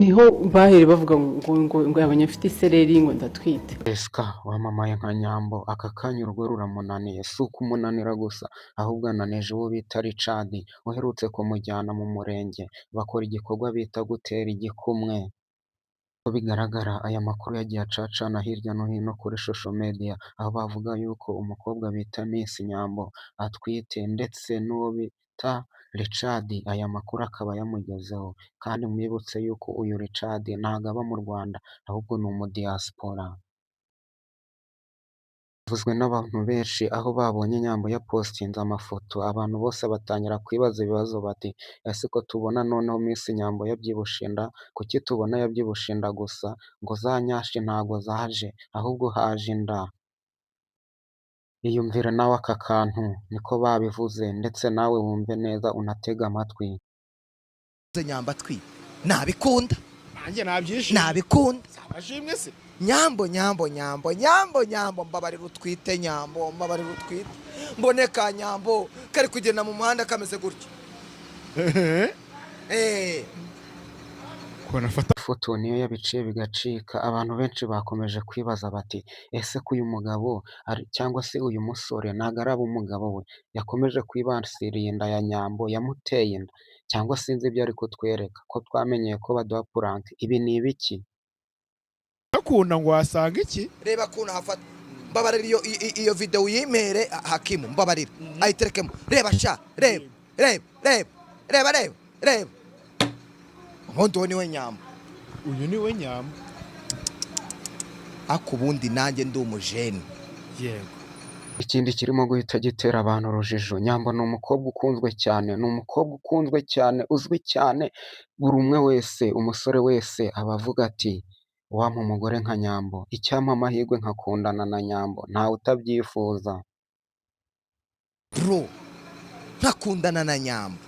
Niho bahereye bavuga ngo yabonye mfite isereri, ngo ndatwite. Jessica wamamaye nka Nyambo, aka kanya urugo ruramunaniye. Si ukumunanira gusa, ahubwo ananije uwo bita Richard uherutse kumujyana mu murenge, bakora igikorwa bita gutera igikumwe. Uko bigaragara, aya makuru yagiye acacana hirya no hino kuri social media, aho bavuga yuko umukobwa bita Miss Nyambo atwite, ndetse n'uwo bita Richard aya makuru akaba yamugezeho. Kandi mwibutse yuko uyu Richard ntabwo aba mu Rwanda, ahubwo ni umudiaspora. Bivuzwe n'abantu benshi aho babonye Nyambo yapostinze amafoto, abantu bose batangira kwibaza ibibazo bati: "Ese ko tubona noneho Miss Nyambo yabyibushe inda, kuki tubona yabyibushe inda gusa, ngo za nyashi ntago zaje, ahubwo haje inda?" Iyumvire nawe aka kantu, niko babivuze, ndetse nawe wumve neza unatege amatwi. Nyambo atwite nabikunda. Nanjye nabyishimiye. Nabikunda. Amashimwe se. Nyambo, Nyambo, Nyambo, Nyambo, Nyambo, mbabarira utwite. Nyambo, mbabarira utwite, mbone ka Nyambo kari kugenda mu muhanda kameze gutya. Ukuntu afata. Ifoto niyo yabiciye bigacika. Abantu benshi bakomeje kwibaza bati: "Ese ko uyu mugabo ari, cyangwa se uyu musore ntabwo araba umugabo we, yakomeje kwibasira iyi nda ya Nyambo, yamuteye inda, cyangwa sinzi ibyo ari kutwereka, ko twamenyeye ko baduha prank, ibi ni ibiki?" Akunda ngo wasanga iki. Reba ukuntu hafata. Mbabarira, iyo video uyimere Hakimu, mbabarira ayiterekemo. Reba sha, reba, reba, reba, reba, reba, reba. Ubundi uwo niwe Nyambo. Uyu ni we Nyambo. Ariko ubundi nanjye ndi umujene. Ikindi kirimo guhita gitera abantu urujijo, Nyambo ni umukobwa ukunzwe cyane, ni umukobwa ukunzwe cyane, uzwi cyane, buri umwe wese, umusore wese aba avuga ati: "Uwampa umugore nka Nyambo, icyampa amahirwe nkakundana na Nyambo", ntawe utabyifuza. Bro, ntakundana na Nyambo.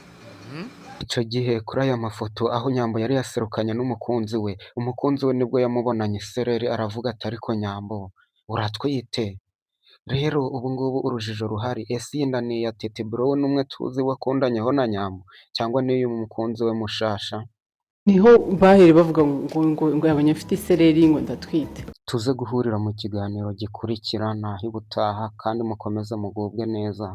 Icyo gihe kuri aya mafoto aho Nyambo yari yaserukanye n'umukunzi we, umukunzi we nibwo yamubonanye isereri aravuga ati: "Ariko Nyambo uratwite?" Rero ubu ngubu urujijo ruhari, ese iyi nda ni iya Titi Brown umwe tuzi wakundanyeho na Nyambo, cyangwa ni iy'uyu mukunzi we mushasha? Niho bahereye bavuga ngo yabonye mfite isereri, ngo ndatwite. Tuze guhurira mu kiganiro gikurikira, naho ubutaha, kandi mukomeze mugubwe neza.